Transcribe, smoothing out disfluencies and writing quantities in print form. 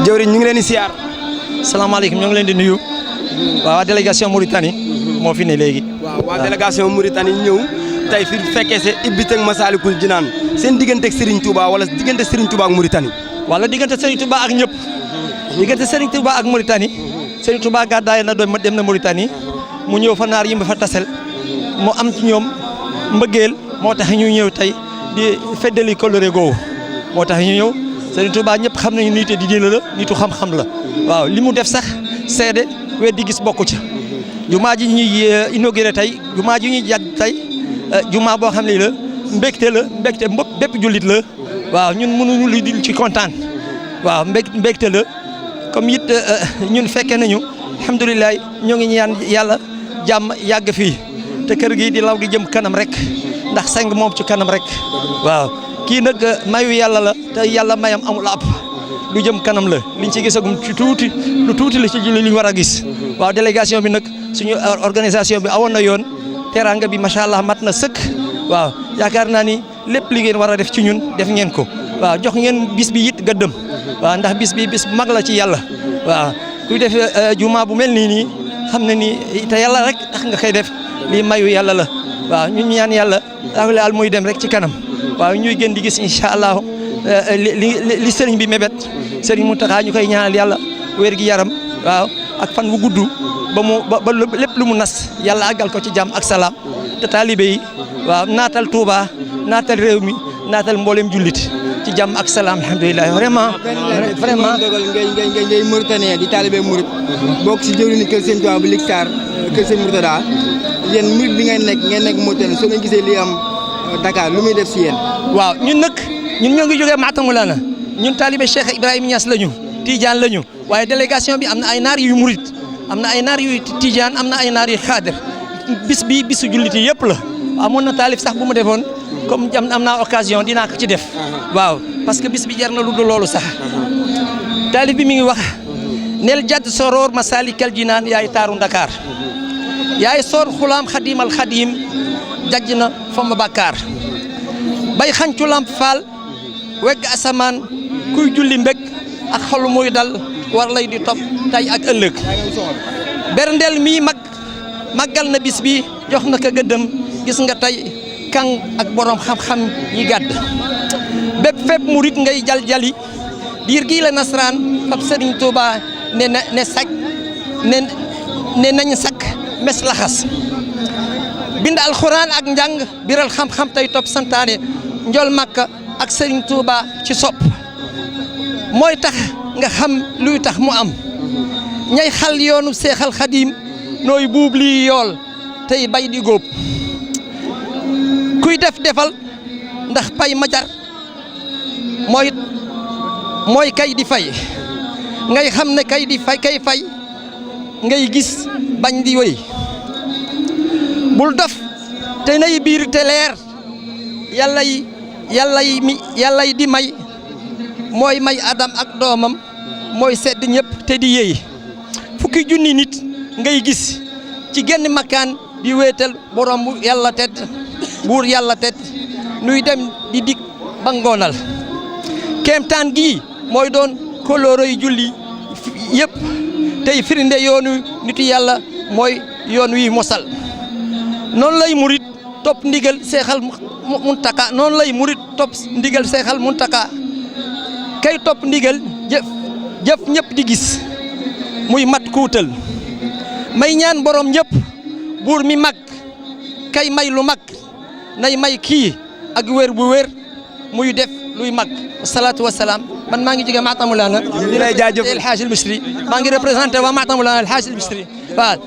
jëwriñ ñu ngi leen di siyaar. salaamaaleykum ñoo ngi leen di nuyu. waaw délégation Mauritanie moo fi ne léegi. waaw waa délégation Mauritanie ñëw tey fi fekkee se ibbiteg Masaalikul Jinaan seen diggante ak Serigne Touba wala diggante Serigne Touba ak Mauritanie. wala diggante Serigne Touba ak ñëpp. diggante Serigne Touba ak Mauritanie. Serigne Touba gàddaay na doon dem na Mauritanie mu ñëw fa naar yi mu fa tasel mu am ci ñoom mbëggeel moo tax ñu ñëw tey di feddali coloré googu moo tax ñu ñëw Serigne Touba ñëpp xam nañu nitu di diine la nitu xam-xam la waaw li mu def sax seede weddi gis bokku ca jumaa ji ñuy inauguré tey jumaa ji ñuy jàdd tey jumaa boo xam ne la mbégte bépp jullit la waaw ñun mënuñu lu dul ci kontaan waaw mbégte la comme it ñun fekke nañu alhamdulilah ñoo ngi ñaan yàlla jàmm yàgg fii te kër gi di law di jëm kanam rek ndax sang moom ci kanam rek waaw kii nag mayu yàlla la te yàlla mayam amul àpp lu jëm kanam la liñ ci gisagum ci tuuti lu tuuti la ci li ñu war a gis waaw délégation bi nag suñu organisation bi awoon na yoon teraanga bi macha allah mat na sëkk waaw yaakaar naa ni lépp li ngeen war a def ci ñun def ngeen ko waaw jox ngeen bis bi it gëddëm waaw ndax bis bi bis bu mag la ci yàlla waaw kuy def juma bu mel nii xam ne ni te yàlla rek tax nga koy def lii mayu yàlla la waaw ñun ñaan yàlla daal al muy dem rek ci kanam waaw ñuy gën di gis incha allah li sëriñ bi mébét sëriñ Mountakha ñu koy ñaanal yàlla wér gi yaram waaw ak fan bu gudd ba lépp lu mu nas yàlla àggal ko ci jàmm ak salaam te taalibe yi waaw naatal Touba naatal réew mi naatal mboolem jullit ci jàmm ak salaam alhamdulilah vraiment. dogal ngay Mauritanien di taalibe murit bokk si jëwriñu kër Sëñ Touba bu Lixtaar kër Sëñ Mourtada yéen murit bi ngeen nekk Mauritanie soo leen gisee li am Dakar lu muy def si yéen. waaw ñun ñoo ngi jógee Matamulana ñun taalibe Cheikh Ibrahima Niass lañu Tidiane lañu waaye délégation bi am na ay naar yu murit am na ay naar yu Tidiane am na ay naar yu xaadir bis bi bisu jullit yi yëpp la amoon na taalif sax bu mu defoon comme am naa occasion dinaa ko ci def waaw parce que bis bi jar na lu dul loolu sax taalif bi mi ngi wax nel jadd soroor Masaalikal Jinaan yaay taaru Dakar yaay soor xulaam xadimal xadim jajj na fa ma bàkkaar bay xancu lamp faal wegg asamaan kuy julli mbég ak xolu muy dal war lay di topp tay ak ëllëg berndeel mii màggal na bis bi jox na ko gëddëm gis nga tey kang ak borom xam-xam yi gàdd bépp fépp murit ngay jal-jali diir gii la nasaraan fab Sëriñ Tuuba ne nañ sakk mes laxas bind alxuraan ak njàng biral xam-xam tey topp santaane njol Makka ak Sëriñ Tuuba ci sopp mooy tax nga xam luy tax mu am ñay xal yoonu seexal xadiim nooy buub lii yool tey bay di góob kuy defal ndax pay ma jar mooy kay di fay ngay xam ne kay fay ngay gis bañ di wéy bul dof te nay biir te leer yàlla yi di may mooy may Adam ak doomam mooy sedd ñëpp te di yéey fukki junni nit ngay gis ci genn makkaan di wéetal borom bu yàlla tedd buur yàlla tedd nuy dem di dik ba ngoonal kéemtaan gii mooy doon kolóoro yu julli yëpp tey firnde yoonu nitu yàlla mooy yoon wi mosal noonu lay murit topp ndigal seexal Muntaka noonu lay murit topp ndigal seexal Muntaka kay topp ndigal jëf ñëpp di gis muy mat kuutal may ñaan borom ñëpp buur mi mag kay may lu mag nay may kii ak wér bu wér muy def luy mag salaatu wasalaam man maa ngi jóge Matamulana ñu lay jaajëf El Hadj El Misri maa ngi représenté waa Matamulana El Hadj El Misri waaw